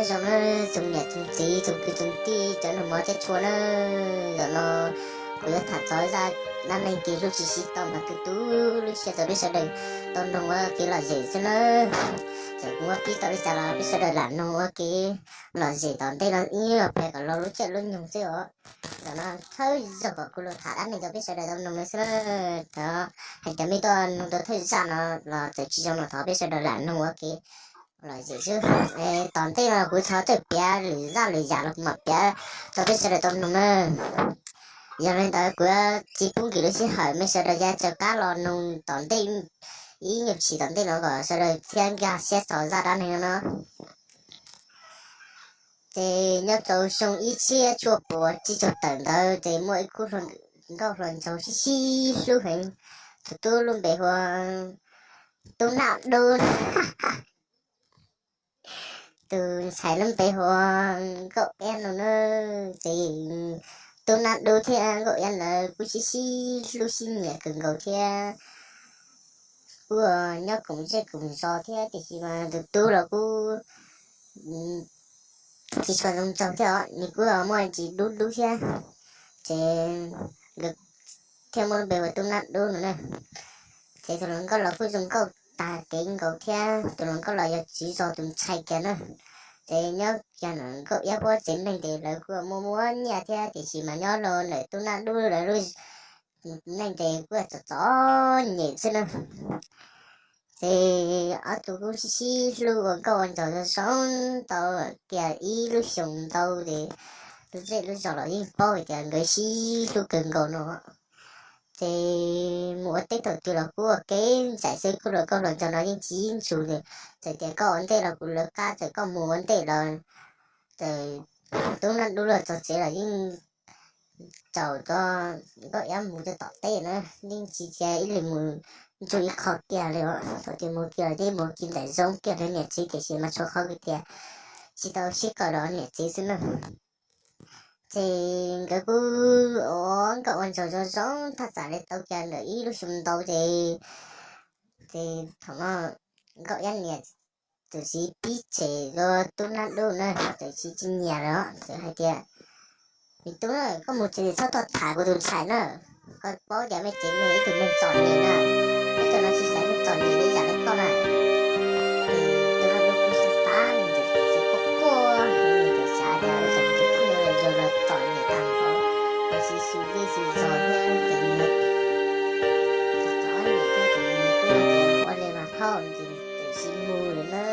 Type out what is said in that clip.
Zoo nawb tsoom niam tsoom txiv tsoom kwv tsoom tij cov nrog mov thiab tshua nawb. Zaum no kuv yuav tham txog zaj dab neeg kev hlub tsis sib tau mas tu tu lub siab rau peb sawv daws tau mloog ua kev lom zem xwb nawb. Txawm kuv muab pib tau li cas los peb sawv daws lam mloog ua kev lom zem tom ntej no ib yam phem kom los lub caij lub nyoog xwb os. Zaum no thawj zaug kom kuv los tham dab neeg rau peb sawv daws tau mloog nawb xwb nawb. Thov hais tias nej tuaj mloog tau thawj zaj no los txawm tsis zoo no thov peb sawv daws lam mloog ua kev lom zem xwb. Tom ntej no kuv txhob txawj piav lwm zaj lwm yam los kuv mam piav rau peb sawv daws tau mloog nawb. Yog li ntawd kuv yuav tsis pub nkim lub sij hawm, mej sawv daws yuav tsawv qab los mloog tom ntej ib nyuag pliag tom ntej no kom sawv daws thiaj nkag siab txog zaj dab neeg no no. Ces nyob rau xyoo ib txhiab cuaj puas tsib caug tawm ntawd ces muaj ib khub hluas nkauj hluas nraug sib sib hlub heev. Tus tub lub npe hu ua Tub Naj Dub, tus ntxhais lub npe hu ua Nkauj Iab no na. Ces Tub Naj Dub thiab Nkauj Iab lawv kuj sib sib hlub sib nyiam kawg nkaus thiab kuj nyob koom zej koom zos thiab, tiam sis mas tus tub los kuj tsis tshua zoo nraug thiab os, nws kuj muaj ntsis dub dub thiab. Ces nkawd thiaj muab lub npe ua Tub Naj Dub no na. Ces tus hluas nkauj los kuj zoo nkauj tag kev nkaus thiab, tus hluas nkauj los yog tswv zos tus ntxhais kiag na. Ces nyob kiag ntawm Nkauj Iab puab tsev neeg ces lawv kuj muaj muaj nyiaj thiab, tiam sis mas nyob rau ntawm Tub Naj Dub lawv lub neej ces kuj txom txom nyem xwb na. Ces ob tug kuj sib sib hlub ua nkauj ua nraug zoo zoo tau kiag ib lub xyoos ntau ces lub zej lub zos los yeej paub hais tias nkawd sib hlub kawg nkaus no. Ces mus ua teb thaum twg los kuj ua kev ntxais xwb, kuj hluas nkauj hluas nraug no yeej tsis ntxub li. Txawm tias koj ua ntej los kuv lawv qab, txawm koj mus ua ntej los, txawm Tub Naj Dub los txog tsev los yeej caum tau Nkauj Iab mus rau tom teb na, yeej tsis cia ib leeg mus ntsug ib qho kiag li os. Thaum twg mus kiag los yeej mus kiag nraim zoov kiag rau niam txiv, tiam sis mas tshuav qhov tias tsis tau sib koom rau niam txiv xwb na. Ces nkawd kuj ua nkauj ua nraug zoo zoo thaj tsam li tau kiag ntawm ib lub xyoo ntau ces, ces thaum no Nkauj Iab niam tus txiv pib tseg rau Tub Naj Dub na, tus txiv tsis nyiam lawm, txawm hais tias, me tub na, koj mus tsev txhob tuaj tham kuv tus ntxhais na, koj paub tias mej tsev neeg ib tug neeg txom nyem na, ib tug no tsis xav neeg txom nyem li yam li koj na. Ces Tub Naj Dub kuj xav xav, nws txawm quaj quaj, nws txawm xav tias ua cas tus tub no los yog los txom nyem tag npaum, los sis xyuas zej xyuas zos thiab ces nws txom nyem thiab ces nws kuj tias ua li mas phauj, nws txawm sim mus lawm na.